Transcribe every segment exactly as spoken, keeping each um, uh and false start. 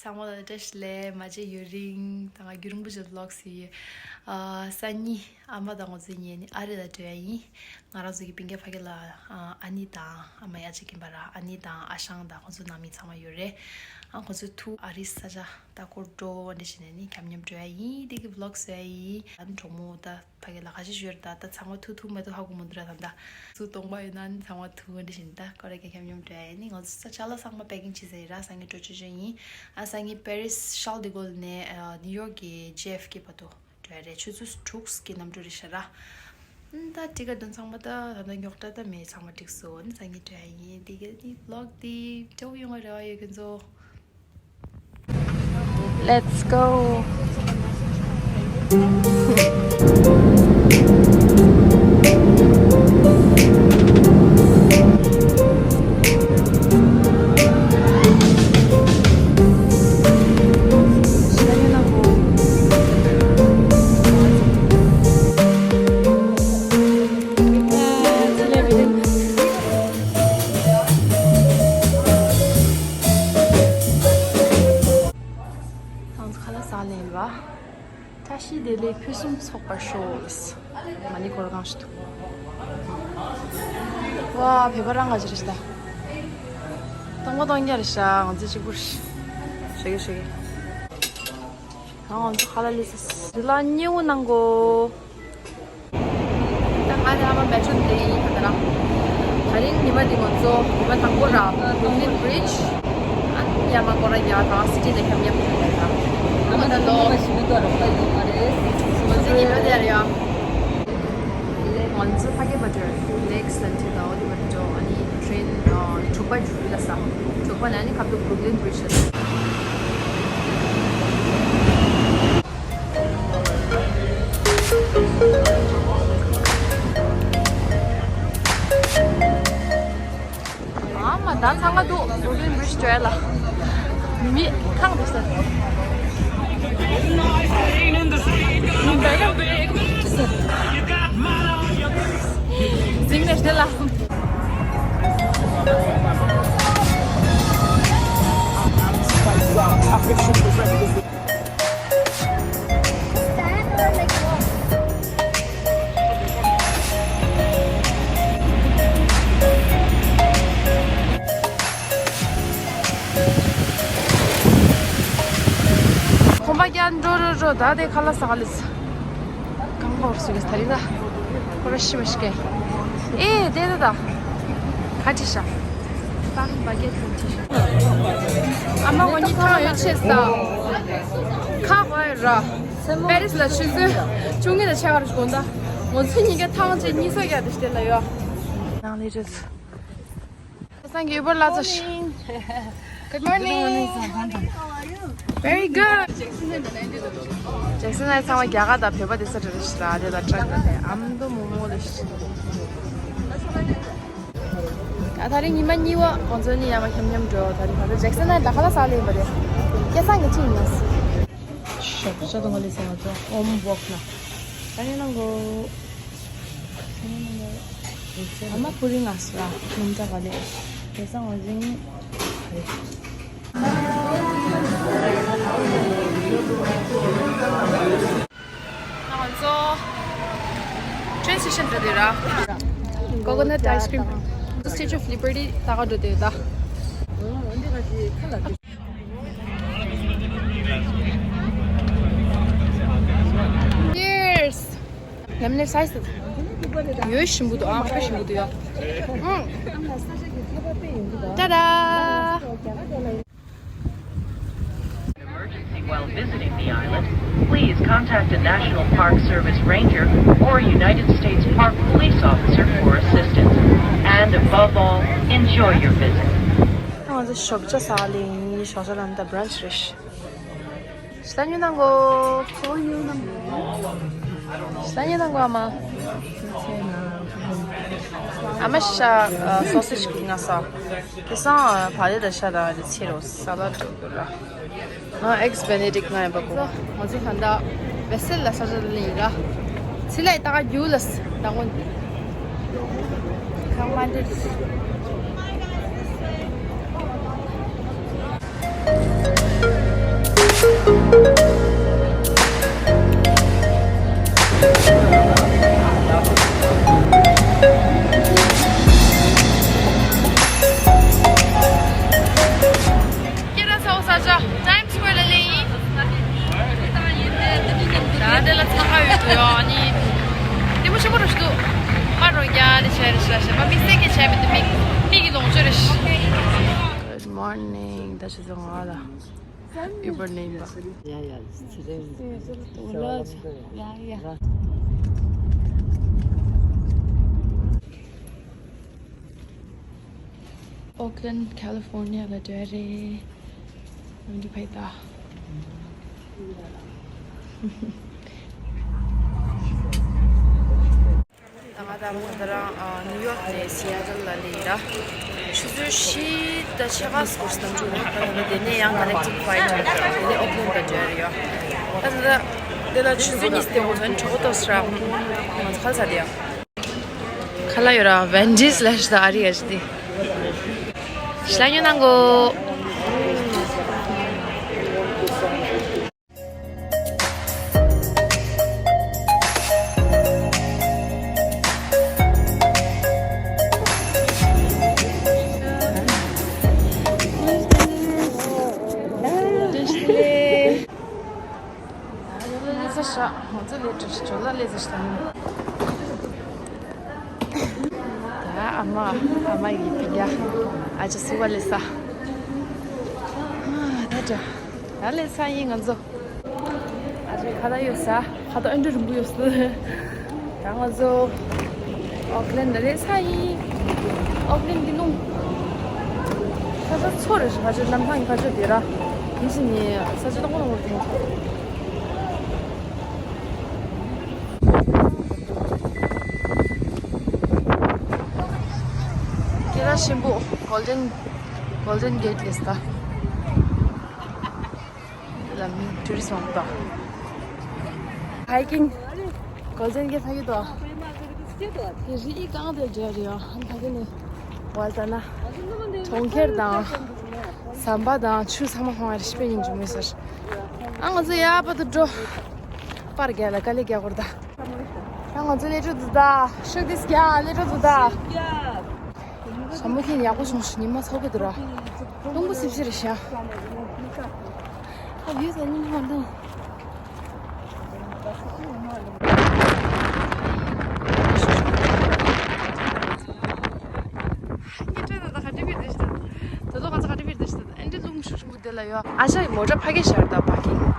ཚང་མ་ལ་བཀྲ་ཤིས་བདེ་ལེགས། མ་མཇལ་ཡུན་རིང་། ད་ང་རྒྱུན་རིང་པོ་ཅིག་ཝི་ལོག་བཟོས་ཡོད། ཨ། སང་ཉིན་ཨ་མ་དང་ང་ཚོ་གཉིས་ནི་ཨ་རི་ལ་འགྲོ་ཡ་ཡིན། ང་རང་ཚོ་གི་སྤུན་ཀྱག་ཕ་གི་ལ། ཨ། ཨ་ནེ་དང་ཨ་མ་ཡ་གཅིག་ཡིན་པ་ར། ཨ་ནེ་དང་ཨ་ཞང་དང་ཁོང་ཚོ་ནང་མི་ཚང་མ་ཡོད་རེད། ཨ། ཁོང་ཚོ་ཐུག་ཨ་རི་ས་ཆ་ལྟ་སྐོར་འགྲོ་འདི་བྱས་ནས་ནི་མཉམ་མཉམ་འགྲོ་ཡ་ཡིན། དེ་གི་ཝི་ལོག་བཟོ་ཡ་ཡིན། ཨ་ནི་གྲོགས་མོ་ད་ཕ་གི་ལ་ཁ་ཤས་ཞུ་ཡོད་རེད། ད་ད་ཚང་མ་ཐུག་ཐུག་མ་ཐུག་ཧ་གོ་མི་འདུག་ར། ད་ད་སུ་སྟོང་པ་ཡོད་ན་ནི་ཚང་མ་ཐུག་འདི་བཞིན་ད་ཀོ་རེ་ག་མཉམ་མཉམ་འགྲོ་ཡ་ཡིན། ནི་ང་ཚོ་ས་ཆ་ལ་ཚང་མ་པེ་ཀིང་བྱེད་ཟེར་ར། སང་ཉིན་འགྲོ་ཆོག་ཆོག་ཡིན། ཨ། སང་ཉིན་པེ་རིས་ཤཱལ་ཌི་གོལ་ནས། ཨ། ནིའུ་ཡོག་གི་ཇེ་ཨེཕ་ཀེ་བར་དུ་འགྲོ་ཡ་རེད། ཆུ་ཚོད་དྲུག་གི་གནམ་གྲུ་རེད་ཤག་ར། ཨ། ད་ཊི་ཀེ་ཊི་དོན་ཚང་མ་ད་ད་ད་རྙོག་དྲ་ད་མེད། ཚང་མ་འགྲིག་སོང་། ནི་སང་ཉིན་འགྲོ་ཡ་ཡིན། དེ་གི་ནི་ཝི་ལོག་འདི་འདྲ་བོ་ཡོང་བ་རེ་བ་ཡོད། ཁྱེད་ཚོ། Let's go. ང་ཚོ་ཁ་ལག་ཟ་ལེན་པ། བཀྲ་ཤིས་བདེ་ལེགས་ཕུན་སུམ་ཚོགས་པར་ཤོག། མ་ཎི་འཁོར་གང་ཞིག་འདུག། ཝ། བོད་པ་རང་ག་ཅི་རེད་ཤག་ད། སྟོང་པ་སྟོང་རྐྱང་རེད་ཤག། ང་ཚོ་གཅིག་པུ་རེད་ཤག། ཞེ་གི་ཞེ་གི། ང་ང་ཚོ་ཁ་ལག་ལས་ས་རི་ལ་ཉེ་བོ་གནང་གོ། ད་ང་དང་ཨ་མ་མེ་ཊྲོ་འདི་ཡིན་ད་ར། ད་རིང་ཉི་མ་འདི་ང་ཚོ་ཉི་མ་དང་པོ་ར། བུར་ཀ་ལིན་བྷི་རི་ཇི། ཨ་ནི་ཡར་མར་སྐོར་ར་རྒྱག་དང་སི་ཊི་ནས་ཁྱབ་ཁྱབ་ཀྱི་རེད་ད། ཨ་མ་ད་ལོ། ང་ཚོ་ཉི་མ་དེ་ཡར་ཡ། ང་ཚོ་ཕ་གི་བར་དུ་ནེག་སི་ཊི་ལ་ཐི་ད་འོ་དེ་བར་དུ། ཨ་ནི་ཊི་རེན་དྲུག་པ་འགྲོ་གི་ལ་ས། དྲུག་པ་ནས་ཨ་ནི་ཁ་ཐུག་བུར་ཀ་ལིན་བྷི་རི་ཇི་ལ་ས། ཨ་མ་ད་ཚང་མ་འདུག། བུར་ཀ་ལིན་བྷི་རི་ཇི་འགྲོ་ཡ་ལ། མི་ཁང་དུ་ས། འཛིང་ནས་དེ་ལ། ཁོམ་པ་རྒྱག་འགྲོ་འགྲོ་འགྲོ། ད་དེ་ཁ་ལག་ཟ་ག་ལས། རྐང་པ་འོར་སུ་གེ་ད་རི་ད། ཁོ་ར་ཤི་བ་ཤི་གེ། ཨེ་དེ་ད་ད། ཁ་ཁྲི་ཤ། ཏང་བ་གེ་ཐུང་ཁྲི་ཤ། ཨ་མ་འོ་ནི་ཐང་ཡོད་ཆེ་ས། ཁ་བ་ར། པེ་རིས་ལ་ཆུ་ཚོད་བཅུ་གཉིས་དང་ཕྱེད་ཀ་རུ་དགོངས་ད། ང་ཚོ་གཉིས་ཀ་ཐང་ཆེ་གཉིས་སོ་རྒྱག་དེ་ཤི་དེ་ལ་ཡོད། ནང་ལས་རེད། ཁ་སང་གི་ཡུ་བར་ལ་ཚོ་ཤི། Good morning. Very good. ཇེག་སན་ལ་ཚང་མ་རྒྱ་གར་དང་བོད་པ་དེ་ས་རེད་ཤི་ར་དེ་ལ་ཏྲག་དེ་ཨམ་དོ་མོ་མོ་ལ་ཤི། ད་ད་རིང་ཉི་མ་གཉིས་པ་ང་ཚོ་ནི་ཡར་མར་མཉམ་མཉམ་འགྲོ། ད་རིང་ད་ལྟ་ཇེག་སན་ན་ད་ཁ་ལག་ཟ་ལེ་ཡིན་པ་རེད། སྐལ་བཟང་གི་ཅི་ཡིན་ནམ། ཤོག་ཤ་དང་ག་ལེ་ཟ་ང་ཚོ་ཨོམ་བོག་ན། ད་ནི་ནང་གོ། ཨ་མ་པུ་རིང་ང་སུ་ར་ནམ་ད་ག་ལེ། སྐལ་བཟང་ང་ཚོ་ནི། ང་ཚོ་ཊེན་སི་ཊེ་ཤན་འགྲོ་དུས་ར། Coconut ice cream. Statue of Liberty ལྟ་ག་འགྲོ་དུས་ད། Cheers. ལེམ་ནེཌ་སའི་ཛི་ཡོད་ཞིམ་པོ་འདུག། ཨ་ཁ་ཞིམ་པོ་འདུག་ཡ། ཨང་། ཏ་ཏ། Emergency while visiting the island, please contact a National Park Service ranger or a United States Park Police officer for assistance. And above all, enjoy your visit. ང་ཚོ་ཞོགས་ཇ་ཟ་ལེ་ཡིན། ཞོགས་ཇ་ལ་ད་བྷྲན་ཆི་རེད། ཤ་ཉོ་ནང་གོ། ཤ་ཉོ་ནང་གོ་ཨ་མ། ཨ་མ་ཤ་སོ་སེ་ཇི་གི་ང་ས། ཁེ་སང་བ་ལེ་ད་ཤ་ད་རེ་ཚེ་རོ་ས་ལ་འགྲོ་དགོས་ར། ང་ཨེག་སི་བེ་ནེ་ཌིག་ང་ཡིན་པ་གོ། ང་ཚོ་ད་ལྟ་བེ་སེལ་ལ་ས་ཆ་ལ་ཡིན་ར། ཚི་ལའི་ད་ག་རྒྱུ་ལ་ད་ངོ་ཁང་མ་འདི། ད་ཆུ་ཚོད་ལྔ་ལ་Uber ནས་ཡིན་པ། ཡ་ཡ། ཚེ་རིང་། ཡ་ཡ། Oakland, California ལ་འགྲོ་རེད། ཡོང་རྒྱུ་ཕེབས་ད། ད་ང་དང་ད་རང་ཨ་ནིའུ་ཡོག་ནས་སི་ཨེ་ཊལ་ལ་སླེབས་ཡིན་ར། ཆུ་ཚོད་བཞི་དང་ཕྱེད་ཀ་སྐོར་ཙམ་འགྲོ་རེད། ད་ད་དེ་ནས་ཡང་connecting flight དེ་ནས་ཨོག་ལན་ཌ་འགྲོ་ཡ་རེད་ཡ། ད་ད་ད་དེ་ལ་ཆུ་ཚོད་གཉིས་དེ་འགོར་ཚོད་གྲོགས་པོ་ཏོག་ཙམ་ར་ང་ཚོ་ཁ་ལ་ཟ་དེ་ཡ། ཁ་ལ་ཡོད་ར། Wendy's ལ་ཤི་ད་ཨ་རི་ཡ་ཤི་དེ། ཤི་ལ་ཉོ་ནང་གོ། ལས་ས་ཤ་ང་ཚོ་ལས་བྲོ་ཞིག་ཇོ་ལ་ལས་ས་ཤ་དང་། ད་ཨ་མ་ཨ་མ་ཡི་ཕི་ཡ་ཨ་ཅག་སུ་བ་ལས་ས། ཨ་ད་ད་ད་ལས་ས་ཡིན་ང་ཚོ། ཨ་ཅག་ཁ་ད་ཡོད་ས། ཁ་ད་ཨ་འདྲ་རིང་པོ་ཡོད་ས། ད་ང་ཚོ་ཨོག་ལན་ཌ་ལས་ས་ཡིན། ཨོག་ལན་ཌ་གི་ནང་ས་ཆ་ཚོ་རེ་ཞིག་ཕ་ཆོས་གནམ་ཐང་གི་ཕ་ཆོས་དེ་ར། དེ་བཞིན་ནི་ས་ཆ་དང་པོ་ལ་ངོ་དེ། སྐད་གྲགས་ཆེན་པོ་Golden Golden Gate ལས་ད། ལ་མི་ཊུ་རི་སི་མང་པོ་དང་། Hiking Golden Gate ཕ་གི་དོ། དེ་རི་ཡི་སྒང་དེ་འགྲོ་རེད་ཡོ། ཕ་གི་ནས་བལ་ད་ན་གྲོང་ཁྱེར་དང་ཟམ་པ་དང་ཆུ་ཚང་མ་མཐོང་བ་རེད། ཤི་པའི་ཉིན་ཇུ་མེ་སར། ཨ་ང་ཚོ་ཡ་པ་དུ་འགྲོ། པར་རྒྱག་ལ་དཀའ་ལས་རྒྱག་དགོས་རེད་ད། ཨ་ང་ཚོ་ལས་འགྲོ་འདུག་ད། ཤུགས་དེ་རྒྱག་ལས་འགྲོ་འདུག་ད། ཞྭ་མོ་ཁྱེད་ཡག་པོ་བྱུང་ཤག་ཉི་མ་ཚ་པོ་འདུག་ར། རླུང་བུ་སིབ་སིབ་རེད་ཤག་ཨ་བུའི་ས་ཉིན་མ་འདུག་ངས་སྤྲད་ད་ད་ག་འདྲ་བིར་དེ་ཤི་ད། ད་དུང་ང་ཚོ་ག་འདྲ་བིར་དེ་ཤི་ད། ཨ་འདྲ་རླུང་ཤུགས་ཆེན་པོ་དེ་ལ་ཡོད། ཨ་ཤ་ཡི་མོ་ཊ་ཕ་གི་ཤར་ད་པར་ཀིང་།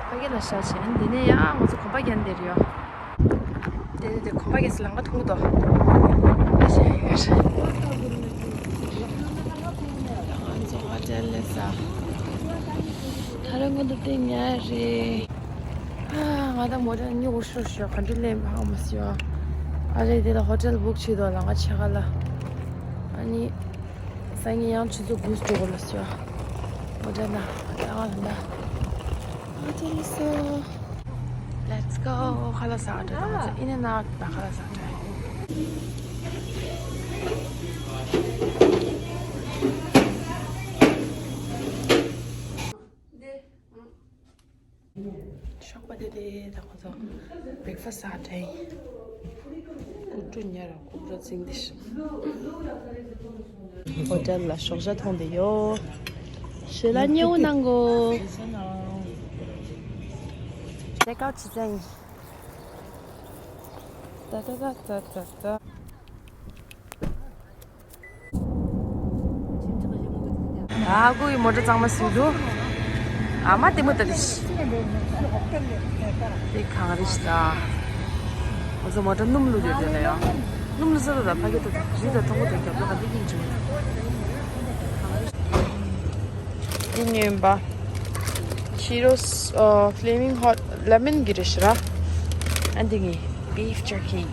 ཕ་གི་ལ་ཤར་བྱས། ཨ་འདི་ནས་ཡང་ང་ཚོ་གོམ་པ་རྒྱག་འདིར་ཡོད། དེ་དེ་དེ་གོམ་པ་རྒྱག་སའི་ལམ་ཁ་མཐོང་གི་འདུག་ཨ་ཤ་ཡི་ཡོད་ཤག་ང་ཚོ་ཧོ་ཊེལ་ལས་ས། ད་རུང་ང་ཚོ་དེ་ཉལ་རེད། ཨ། ང་ད་མོ་ཊ་ཉོ་དགོས་ཤོར་ཤོར། ག་འདྲ་ལེན་པ་ཧ་མ་སི་ཡོ། ཨ་རེ་དེ་ལ་ཧོ་ཊེལ་བུག་བྱེད་དོ་ལ་ང་ཆེ་ག་ལ། ཨ་ནི་སང་ཉིན་ཡང་ཆུ་ཚོད་དགུ་འགྲོ་དགོས་ལ་སི་ཡོ། མོ་ཊ་ན་ད་ང་ད་ཧོ་ཊེལ་སོ། Let's go. ཁ་ལག་ཟ་འགྲོ་དང་ཚོ་ཨིན་ཨེན་ཨའུ་ད་ཁ་ལག་ཟ་འགྲོ། ཞོགས་པ་དེ་དེ་ད་ཁོ་ཚོ་བྷི་རེག་ཕ་སི་ཟ་འགྲོ་ཡིན། ཀུ་ཀྲུ་ཉར་ར་ཀུ་ཀྲུ་ཚིང་དེ་ཤི། ཧོ་ཊེལ་ལ་ཞོགས་ཇ་འཐུང་དེ་ཡོད། ཞེ་ལ་ཉེ་བོ་གནང་གོ། ཅེག་ཨའུཊ་བྱེད་ས་ཡིན། ད་ད་ད་ད་ད་ད། ཨ་ཁུ་ཡི་མོ་ཊ་གཙང་མ་བཟོས་འདུག་ཨ་མ་དེ་མོ་ད་དེ་ཤི། དེ་གངས་རི་ཞིག་ད། ང་ཚོ་མོ་ཊ་སྣུམ་བླུགས་ཡོད་དེ་ལ་ཡང་། སྣུམ་བླུགས་ས་ད་ད་ཕ་གི་ད་རི་ད་མཐོང་གི་འདུག་རྒྱབ་ལ་ག་འདི་ཡིན་ཅིང་། འདི་ཉོས་པ། Cheetos ཨ། Flaming Hot Lemon གི་རེད་ཤག་ར། ཨ་འདི་ངའི་beef jerky།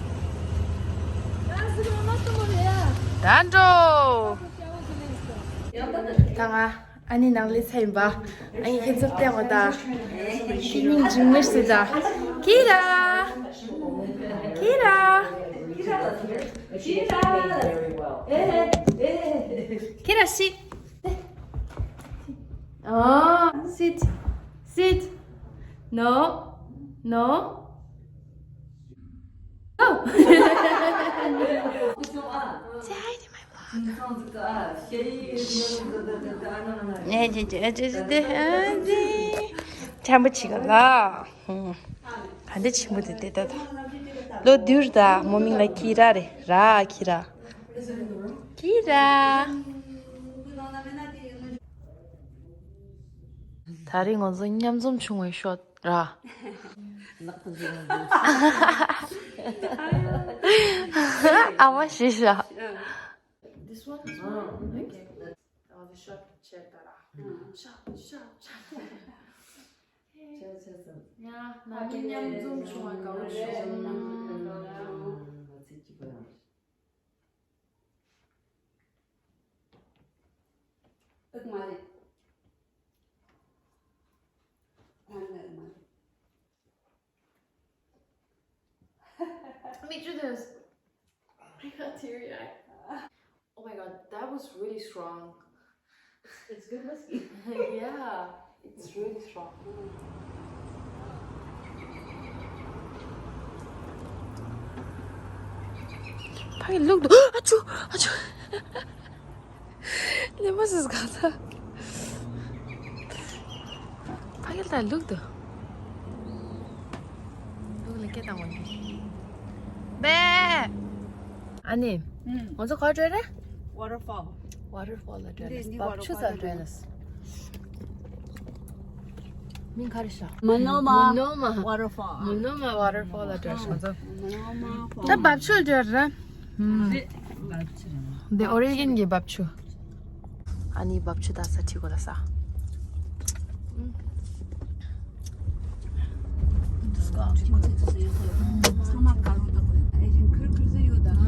ད་འགྲོ། ད་ང་ཨ་ནི་ནང་ལས་ཚ་ཡིན་པ། ཨ་ནི་ཁྱེད་ཚོ་བལྟས་འོ་ད། ཤི་མིན་ཇིང་མེར་སི་ད། ཁི་ར། ཁི་ར། ཁི་ར་ཤི། Oh, sit, sit. No, no. Oh. Say hi to my vlog. ནས་ཅི་ཅི་ཅི་ཅི་ཅི་ཅི། ཆམ་པ་ཆི་ག་ལ། ག་འདྲ་ཆེན་པོ་དེ་དེ་ད་ད། ལོ་དུར་ད་མོ་མིང་ལ་ཁི་ར་རེད་ར། ཁི་ར། ཁི་ར། ད་རེས་ང་ཚོ་མཉམ་འཛོམས་བྱུང་བའི་ཤོག་ར། ལག་ཏུ་འཛིན་འཛིན། ཨ་མ་ཞེས་བྱ། This one is mine. Okay. ང་ཚོ་ཤོག་བྱས་ད་ར། ཤོག་ཤོག་ཤོག་ཆ་ཆ་ཆ། ཡ། ང་གཉིས་མཉམ་འཛོམས་བྱུང་བ་དགའ་བོ་བྱུང་། ཨུ་མ་རེད། ཨུ་མ་རེད། མིག་ཆུ་ཐོན། I got teary eyed. Oh my god, that was really strong. It's good whiskey. Yeah, it's really strong. ཕ་གི་ལུག་འདུག་ཨ་ཆུ། ཨ་ཆུ། ལེ་མོ་སིས་ག་ས། ཕ་གི་ལྟ་ལུག་འདུག་ལུག་ལ་སྐད་བཏང་བ་ཡིན། བེ། ཨ་ནི། ཨུམ། ང་ཚོ་ག་བར་འགྲོ་རེད། Waterfall. Waterfall ལ་འགྲོ་འདི་རེད། འདི་བབ་ཆུ་ཚ་waterfall འགྲོ་རེད། མིང་ག་རེ་ཤག Monoma Monoma Waterfall. Monoma Waterfall ལ་འགྲོ་ཤག Monoma Fall. ད་བབ་ཆུ་ལ་འགྲོ་རེད། ཨུམ། འདི་ཨོ་རེ་གན་གྱི་བབ་ཆུ། ཨ་ནི་བབ་ཆུ་ད་ས་ཁྲི་གོ་ལ་ས། ཚང་མ་དཀར་རོ་དང་ཨེ་ཤིན་ཁིར་ཁིར་ཟེར་ཡོད་ད། ཨ།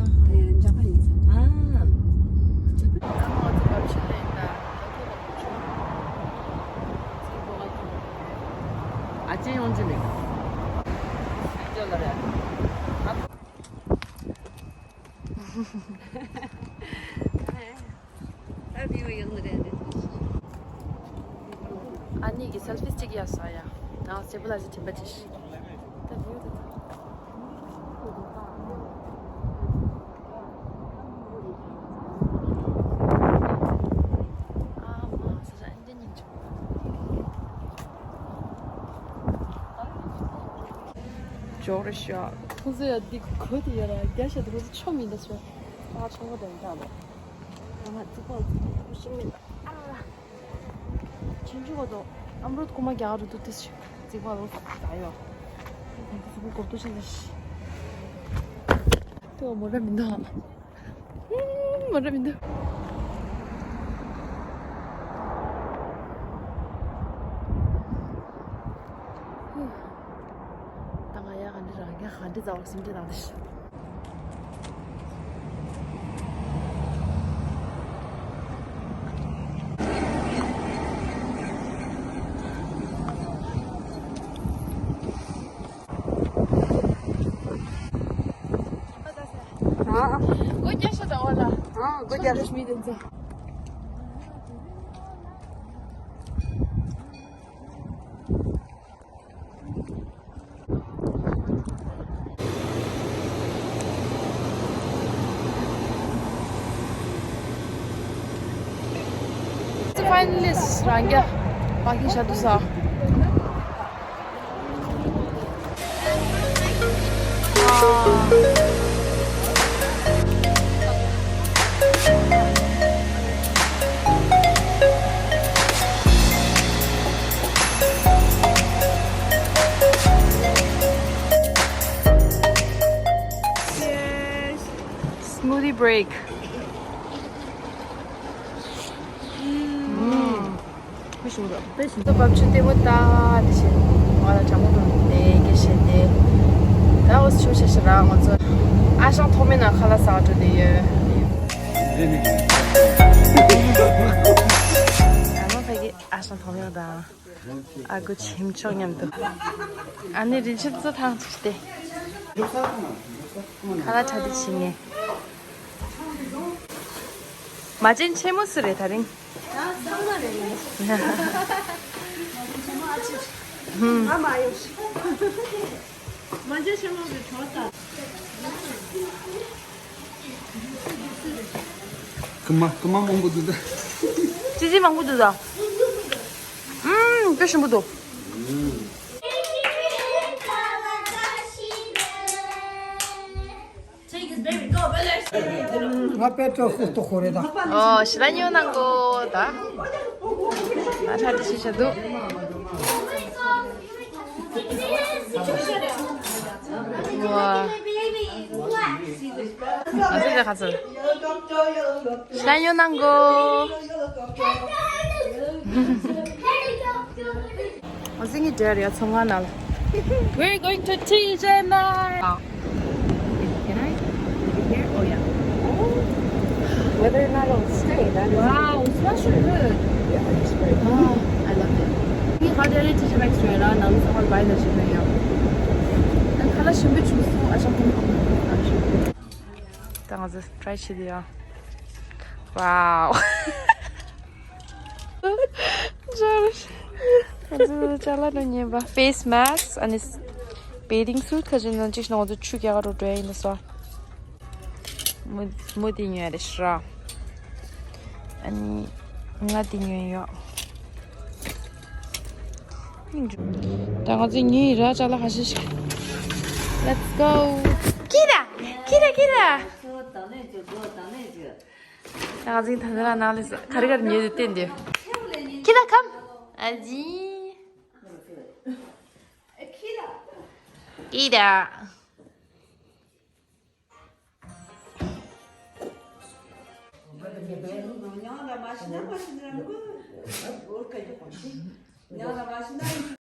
ཇ་པ་ནི་ཟེར། ཨ། ཨ་ཅེ་ཡོང་ཅི་མེད། ད་བི་ཡོ་ཡག་ནི་རེད། ཨ་ནི་གི་སེལ་ཕི་སི་ཊིག་ཡ་ས་ཡ། ང་སྐྱེས་བུ་ལ་ཞིག་དྲན་པ་ཅིག་ད་བི་ཡོ་དེ་ད། ཨ་མ་ས་ས་ཨན་ཏན་ཉིན་ཆུ། ཇོ་རི་ཤ། ཁོང་ཚོ་ཡ་འདི་གོ་དེ་ཡ་ར་རྒྱ་ཤ་དེ་ཁོང་ཚོ་ཆོ་མི་འདུག་ཟེར། ཨ་ཆོ་གོ་དེ་འདྲ་ལོ། ཨ་ཙི་པོ་ཙི་པོ་ཤི་མི་འདུག་ཨ་ར། ཆུང་ཆུང་གོ་དོ། ཨམ་རུད་ཀོ་མ་རྒྱ་རུ་དུ་ཏི་ཤི། ཙི་པོ་ལོ་ད་ཡོ། ཙི་པོ་གོ་དོ་ཤི་ལ་ཤི། དེ་བ་མོ་ར་མི་འདུག་མ་ར་མི་འདུག་ད་ང་ཡ་ག་འདྲི་རང་རྒྱ་ག་འདྲི་ཙ་བ་སིམ་འདྲི་དང་འདྲི། ཨ། སྒོ་རྒྱག་ཤོག་ད་འོ་ལ། ཨ། སྒོ་རྒྱག་ཤོག་མི་དེ་ཚོ། Finally རང་རྒྱ་པར་ཀིང་བཞག་འདུག་ས། Smoothie break. ཨུམ། དཔེ་ཞིམ་པོ་འདུག་དཔེ་ཞིམ་པོ། བབ་ཆུ་ལྟད་མོ་ལྟ་དེ་བྱས། ང་ལ་གྲང་མོ་འགྲོ་འདུག་དེ་སྐད་བཤད་དེ། ད་འོ་ཆུ་ཆ་ཞིག་རག་ང་ཚོ། ཨ་ཞང་ཐོག་མེད་ན་ཁ་ལག་ཟ་འགྲོ་དེ་ཡོད། ཨ་མ་ཕ་གི་ཨ་ཞང་ཐོག་མེད་དང་། ཨ་ཁུ་ཆེམ་ཆོག་མཉམ་དུ། ཨ་ནི་རིན་ཆེན་བཙོ་ཐང་ཆུ་སྟེ། ཁ་ལག་ཁྲ་དེ་ཕྱིན་ངེ། མ་ཅན་ཆེན་མོ་སུ་རེད་ད་རིང་། ད་ཚང་མ་རེད། ཧུམ། ང་མ་ཡོང་། མ་ཅན་ཆེན་མོ་གི་གྲོགས་དང་། ཀུ་མ་ཀུ་མ་མང་པོ་འདུག་ད། ཙི་ཙི་མང་པོ་འདུག་ད། ཨུམ། དཔེ་ཞིམ་པོ་འདུག་ང་པེ་ཏྲོ་ཧུ་ཏོ་ཁོ་རེ་ད། ཨོ་ཤི་ལ་ཉོ་ནང་གོ་ད། ཁྲ་དེ་ཤི་ཤ་འདུག་ཝ། ང་ཚོ་དེ་ག་ཚོད། ཤ་ཡོ་ནང་གོ། ང་ཚོ་ངི་འདྲ་རེད་ཚོང་ཁང་ནང་ལ། We're going to T J Maxx. Can I? Here? Oh, yeah. Whether or not it'll stay, that is. Wow, it's not sure good. Yeah, it's great. Oh, I love it. ངས་ཁ་དེ་རེད། T J Maxx རེད་ལ་ནང་ཚང་མར་བའི་ལ་ཞིག་རེད་ཡ། ད་ཁ་ལག་ཞིམ་པོ་བྱུང་སོང་། ཨ་ཞང་ཁོང་ཁོང་ཁོང་ཁོང་ད་ང་ཚོ་try བྱེད་དེ་ཡ། Wow. ང་ཚོ་ཅ་ལག་ནང་ཉན་པ། Face mask ཨ་ནི་bathing suit ཁ་ཅིག་ནང་ཅིག་ནང་ང་ཚོ་ཆུ་རྒྱག་རོགས་འགྲོ་ཡ་ཡིན་ན་སོ། མོ་མོ་དེ་ཉོས་རེད་ཤི་ར། ཨ་ནི་ང་དེ་ཉོས་ཡོད། ད་ང་ཚོ་ཉོས་ཡིན་ར། ཅ་ལག་ཁ་ཤས་ཤིག Let's go. ཁྱེད་ར། ཁྱེད་ར། ཁྱེད་ར། ད་ང་ཚོ་ད་ནི་ར་ནང་ལས་ག་རེ་ག་རེ་ཉོས་ཏེ་བསྟན་དེ། ཁྱེད་ར་ཁམ། ཨ་ཇི། ཁྱེད་ར།